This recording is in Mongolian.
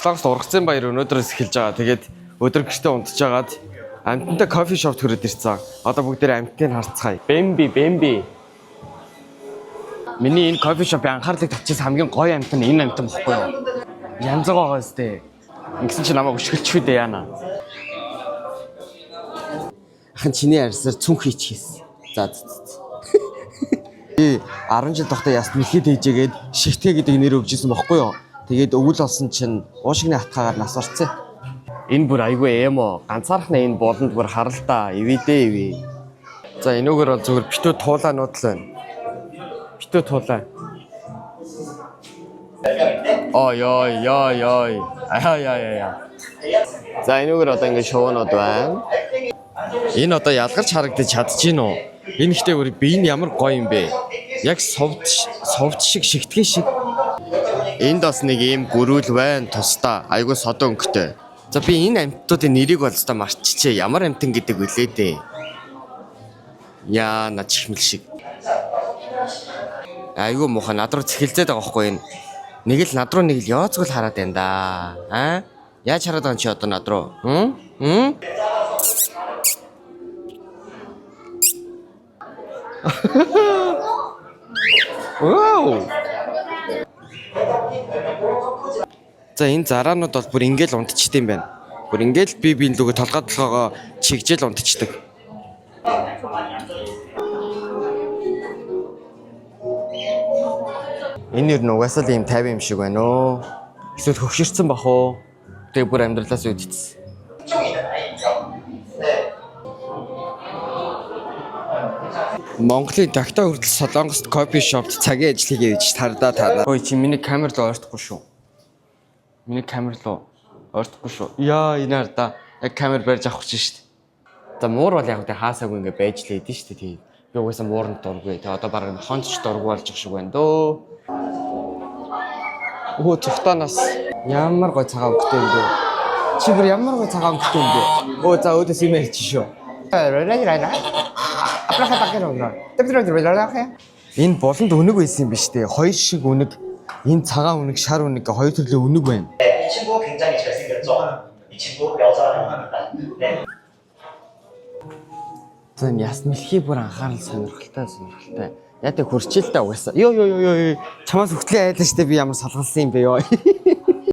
Солонгост ургацын баяр өнөөдрөөс эхэлж байгаа. Тэгээд өдөр гэртээ унтж агаад амтантай coffee shop төрөд ирсэн. Одоо бүгдээрээ амтныг харцгаая. Бэмби, бэмби. Миний энэ coffee shop-ын анхаарлыг татчихсан хамгийн гоё амт нь энэ амтан бохгүй юу? Янзаг байгаа сте. Ингэсэн чи намайг өшгөлчих үү дээ яана. Ахан чиний арьсаар цүнх хийчихсэн. За за за. Би 10 жил тогтоо яст мэлхий дээжээгээд шигтгэ гэдэг нэр өгчээсэн бохгүй юу? Тэгээд өвөл болсон чинь уушигны хатгаагаар нас орцсон. Энэ бүр айгүй эмо. Ганцаархнаа энэ болонд бүр харалтаа. Ивэдэ ивэ. За энүүгээр бол зүгээр битүү туулаанууд л байна. Битүү туулаа. Ой ой ой ой. Ай ай ай ай. За энүүгээр одоо ингэ шоунууд байна. Энэ одоо ялгарч харагдаж чадчихэв үү? Энэ ихтэй бүр би энэ ямар гоё юм бэ? Яг сувд сувд шиг шигтгэн шиг. Энд бас нэг ийм гөрүүл байна тусдаа. Айгуу содон өнгөтэй. За би энэ амьтдуудын нэрийг бол өстой марччихээ. Ямар амьтан гэдэг вүлээ дээ. Яа на чихмэл шиг. Айгуу муухай над руу цэхэлзээд байгаа байхгүй энэ. Нэг л над руу нэг л ёоцгол хараад байна да. Аа? Яаж хараад байгаа юм чи одоо над руу? Хм? Хм? Вау! За энэ зараанууд бол бүр ингээл унтчихдээ юм байна. Бүр ингээл би биен лүгэ толгой толгоогоо чигжэл унтчихдээ. Энэ юу н угаасаа л ийм 50 юм шиг байна оо. Эсвэл хөгшөрсөн бах уу? Тэгээ бүр амьдралаас үүдчихсэн. Монголын тагтаа хүртэл Солонгост кофе шопт цагийн ажил хийгээ гэж тардаа та. Ой чи миний камер руу ойртохгүй шүү. Миний камер руу ойртохгүй шүү. Яа энэ хардаа яг камер барьж авах гэж шүү дээ. За муур бол яг үгүй хаасаагүй ингээ байж л идэв шүү дээ. Тийм. Би угаасаа мууранд дургүй. Тэгээ одоо бараг хонч дургүй болж ах шиг байна дөө. Өө цухтаанаас ямар гой цагаан өнгөтэй юм бэ? Чи бүр ямар гой цагаан өнгөтэй юм бэ? Өө за өөдөөс юм ярьчих шүү. Энэ буланд үнэг байсан юм биш үү? Хоёр шиг үнэг, энэ цагаан үнэг, шар үнэг гэх хоёр төрлийн үнэг байна. 이 친구 굉장히 잘생겼죠? 이 친구 여자라고 합니다. 네. За энэ яс мэлхий бүр анхаарал сонирхолтой сонирхолтой. Яа тэг хөрчил та угаасаа. Йоо ёо ёо ёо. Чамаас хөтлөө айлаа штэ би ямар салгалсан юм бэ ёо.